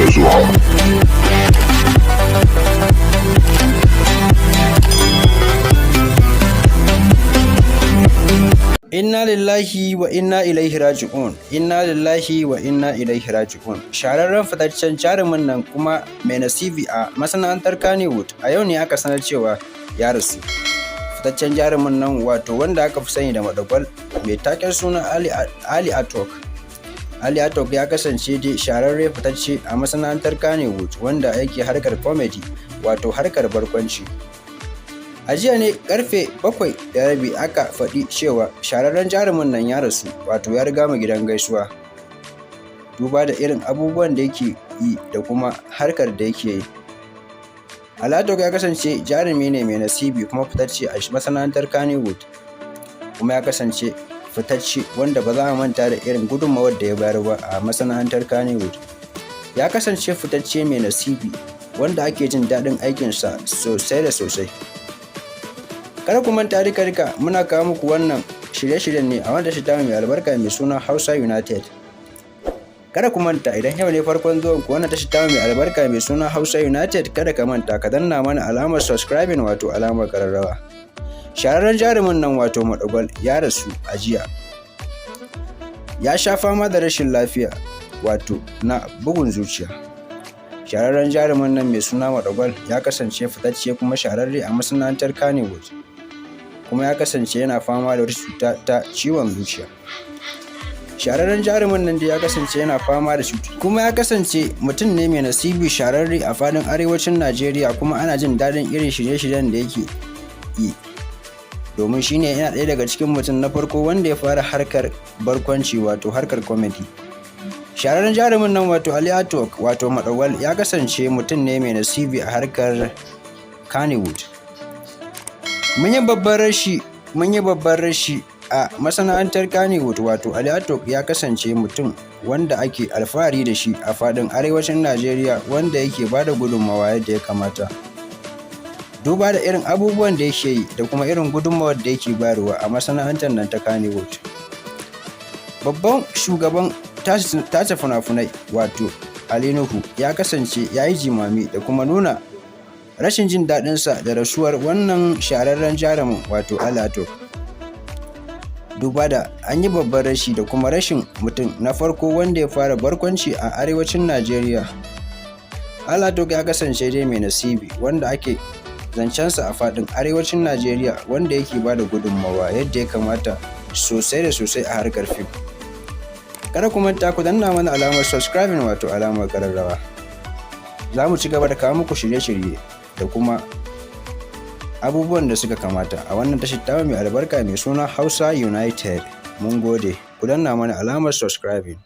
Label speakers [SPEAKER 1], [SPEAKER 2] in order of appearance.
[SPEAKER 1] da zuwa.
[SPEAKER 2] Inna lillahi wa inna ilaihi raji'un. Inna lillahi wa inna ilaihi raji'un. Shahararren fitaccen jarumin nan kuma mai nasibi a masana'antar Kannywood, a yau ne aka sanar cewa ya rasu. Fitaccen jarumin nan, wato wanda aka fi sani da Madagwal, mai taken suna Ali Atok. Ali Atok ya kasance dai shahararre fitacce a masana'antar Kannywood wanda yake harkar comedy, wato harkar barkwanci. A jiya ne karfe 7:30 aka faɗi cewa shahararren jarumin nan ya rasu, wato ya riga mu gidan gaisuwa. Duba da irin abubuwan da yake yi da kuma harkar da yake yi. Ali Atok ya kasance jarumi ne mai nasibi kuma fitacce a masana'antar Kannywood. Kuma ya kasance fitacce wanda ba za a manta da irin gudunmawar da ya bayar ba a masana'antar Kannywood. Ya kasance fitacce mai nasibi wanda ake jin daɗin aikinsa sosai da sosai. Kada ku manta, duka duka muna kawo muku wannan shirye-shiryen ne a wannan tashar tamu mai albarka mai suna Hausa United. Kada ku manta, idan yau ne farkon zuwan ku wannan tashar tamu mai albarka mai suna Hausa United, kada ka manta ka danna mana alamar subscribing, wato alamar kararrawa. Shahararren jarumin nan, wato Madagwal, ya rasu a jiya. Ya sha fama da rashin lafiya, wato na bugun zuciya. Shahararren jarumin nan mai suna Madagwal ya kasance fitacce kuma shahararre a masana'antar Kannywood. Kuma ya kasance yana fama da wata cuta ta ciwon zuciya. Shahararren jarumin nan dai ya kasance yana fama da cuta. Kuma ya kasance mutum ne mai nasibi, shahararre a fadin arewacin Najeriya, kuma ana jin daɗin irin shirye-shiryen da yake yi. Domin shi ne yana ɗaya daga cikin mutum na farko wanda ya fara harkar barkwanci, wato harkar comedy. Shahararren jarumin nan, wato Ali Atok, wato Madawal, ya kasance mutum ne mai nasibi a harkar Kannywood. Mun yi babban rashi, mun yi babban rashi a masana'antar Kannywood, wato Ali Atok ya kasance mutum wanda ake alfahari da shi a faɗin arewacin Najeriya, wanda yake ba da gudunmawa yadda ya kamata. Duba da irin abubuwan da yake yi da kuma irin gudunmawar da yake bayarwa a masana'antar nan ta Kannywood. Babban shugaban tace fina-finai, wato Ali Nuhu, ya kasance ya yi jimami da kuma nuna rashin jin daɗinsa da rasuwar wannan shahararren jarumin, wato Ali Atok. Duba da an yi babban rashi da kuma rashin mutum na farko wanda ya fara barkwanci a arewacin Najeriya. Ali Atok ya kasance dai mai nasibi wanda ake zancensa a faɗin arewacin Najeriya, wanda yake ba da gudunmawa yadda ya kamata sosai da sosai a harkar fim. Kada ku manta ku danna mana alamar subscribing, wato alamar ƙararrawa. Za mu ci gaba da kawo muku shirye-shirye da kuma abubuwan da suka kamata a wannan tashar tamu mai albarka mai suna Hausa United. Mun gode. Ku danna mana alamar subscribing.